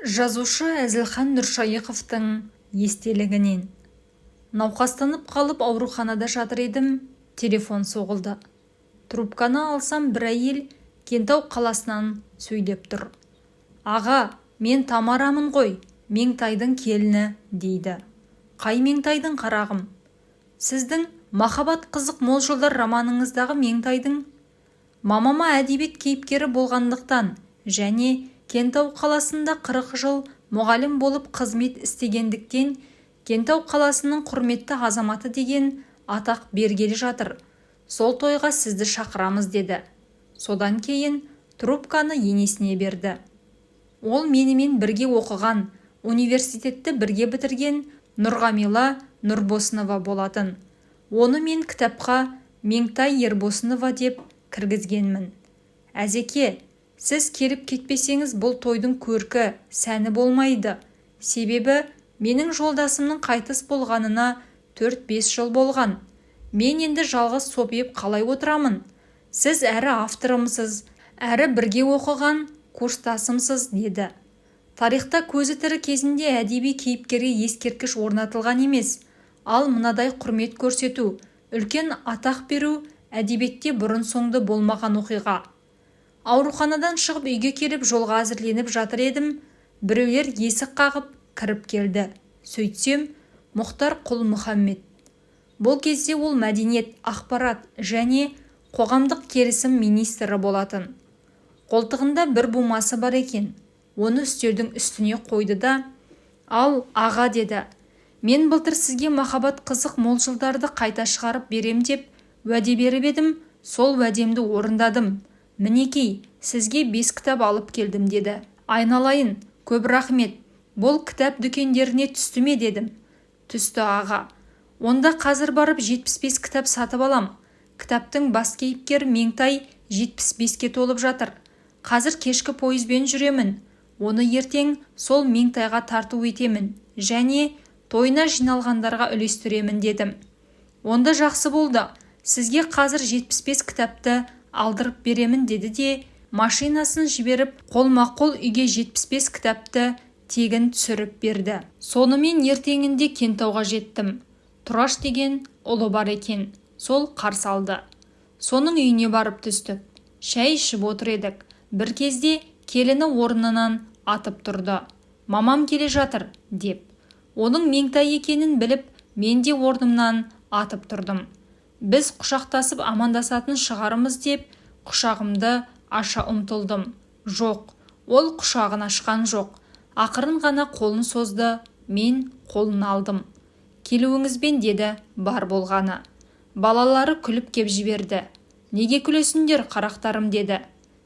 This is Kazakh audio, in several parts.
Жазушы Әзілхан Нұршайықовтың естелігінен. Науқастанып қалып ауруханада жатыр едім, телефон соғылды. Трубканы алсам, бір әйел Кентау қаласынан сөйлеп тұр. «Аға, мен Тамарамын ғой, Меңтайдың келіні», – дейді. «Қай Меңтайдың, қарағым?» «Сіздің «Махаббат қызық мол жылдар» романыңыздағы Меңтайдың». Мамама әдебиет кейіпкері болғандықтан және Кентау қаласында 40 жыл мұғалім болып қызмет істегендіктен «Кентау қаласының құрметті азаматы» деген атақ бергелі жатыр, сол тойға сізді шақырамыз, деді. Содан кейін трубканы енесіне берді. Ол менімен бірге оқыған, университетті бірге бітірген Нұрғамила Нұрбосынова болатын. Оны мен кітапқа Меңтай Ербосынова деп кіргізгенмін. «Әзеке, сіз келіп кетпесеңіз, бұл тойдың көркі, сәні болмайды. Себебі менің жолдасымның қайтыс болғанына 4-5 жыл болған. Мен енді жалғыз сопиып қалай отырамын? Сіз әрі авторымсыз, әрі бірге оқыған курстасымсыз», – деді. Тарихта көзі тірі кезінде әдеби кейіпкерге ескерткіш орнатылған емес. Ал мынадай құрмет көрсету, үлкен атақ беру әдебиетте бұрын-соңды болмаған оқиға. Ауруханадан шығып, үйге келіп, жолға әзірленіп жатыр едім, біреулер есік қағып кіріп келді. Сөйтсем, Мұхтар Құл-Мұхаммед. Бұл кезде ол мәдениет, ақпарат және қоғамдық келісім министрі болатын. Қолтығында бір бумасы бар екен. Оны үстелдің үстіне қойды да: «Ал, аға, – деді, – мен былтыр сізге «Махаббат қызық мол жылдарды» қайта шығарып берем деп уәде беріп едім, сол уәдемді орындадым. Мінекей, сізге бес кітап алып келдім», – деді. «Айналайын, көп рахмет! Бұл кітап дүкендеріне түсті ме?» – дедім. «Түсті, аға». «Онда қазір барып 75 кітап сатып алам. Кітаптың бас кейіпкері Меңтай 75-ке толып жатыр. Қазір кешкі пойызбен жүремін. Оны ертең сол Меңтайға тарту етемін және тойына жиналғандарға үлестіремін», – дедім. «Онда жақсы болды. Сізге қазір 75 кітапты алдырып беремін», – деді де, машинасын жіберіп, қолма-қол үйге 75 кітапты тегін түсіріп берді. Сонымен ертеңінде Кентауға жеттім. Тұраш деген ұлы бар екен, сол қарсы алды. Соның үйіне барып түстік. Шай ішіп отыр едік, бір кезде келіні орнынан атып тұрды: «Мамам келе жатыр», – деп. Оның Меңтай екенін біліп, мен де орнымнан атып тұрдым. Біз құшақтасып амандасатын шығармыз деп құшағымды аша ұмтылдым. Жоқ, ол құшағын ашқан жоқ. Ақырын ғана қолын созды, мен қолын алдым. «Келуіңізбен», – деді бар болғаны. Балалары күліп кеп жіберді. «Неге күлесіңдер, қарақтарым?» – деді.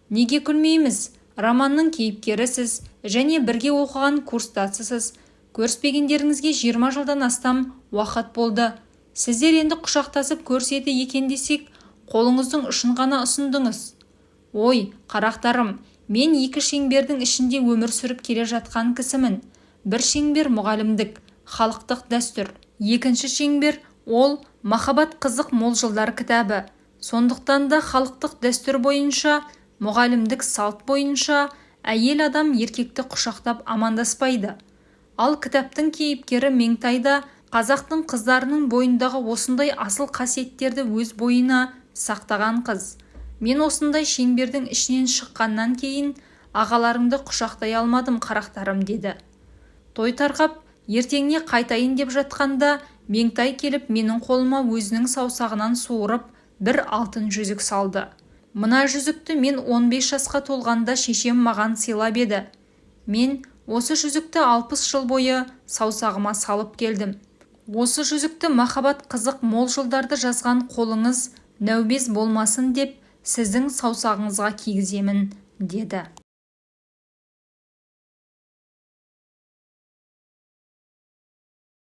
«Неге күлмейміз? Романның кейіпкерісіз және бірге оқыған курстасысыз. Көріспегендеріңізге 20 жылдан астам уақыт болды. Сіздер енді құшақтасып көріседі екен десек, қолыңыздың ұшын ғана ұсындыңыз». «Ой, қарақтарым, мен екі шеңбердің ішінде өмір сүріп келе жатқан кісімін. Бір шеңбер – мұғалімдік, халықтық дәстүр. Екінші шеңбер – ол «Махаббат қызық мол жылдар» кітабы. Сондықтан да халықтық дәстүр бойынша, мұғалімдік салт бойынша әйел адам еркекті құшақтап амандаспайды. Ал кітаптың кейіпкері Меңтай да қазақтың қыздарының бойындағы осындай асыл қасиеттерді өз бойына сақтаған қыз. Мен осындай шеңбердің ішінен шыққаннан кейін ағаларыңды құшақтай алмадым, қарақтарым», – деді. Той тарқап, ертеңіне қайтайын деп жатқанда Меңтай келіп, менің қолыма өзінің саусағынан суырып бір алтын жүзік салды. «Мына жүзікті мен 15 жасқа толғанда шешем маған сыйлап еді. Мен осы жүзікті 60 жыл бойы саусағыма салып келдім. Осы жүзікті «Махаббат қызық мол жылдарды» жазған қолыңыз нәубез болмасын деп сіздің саусағыңызға кигіземін», – деді.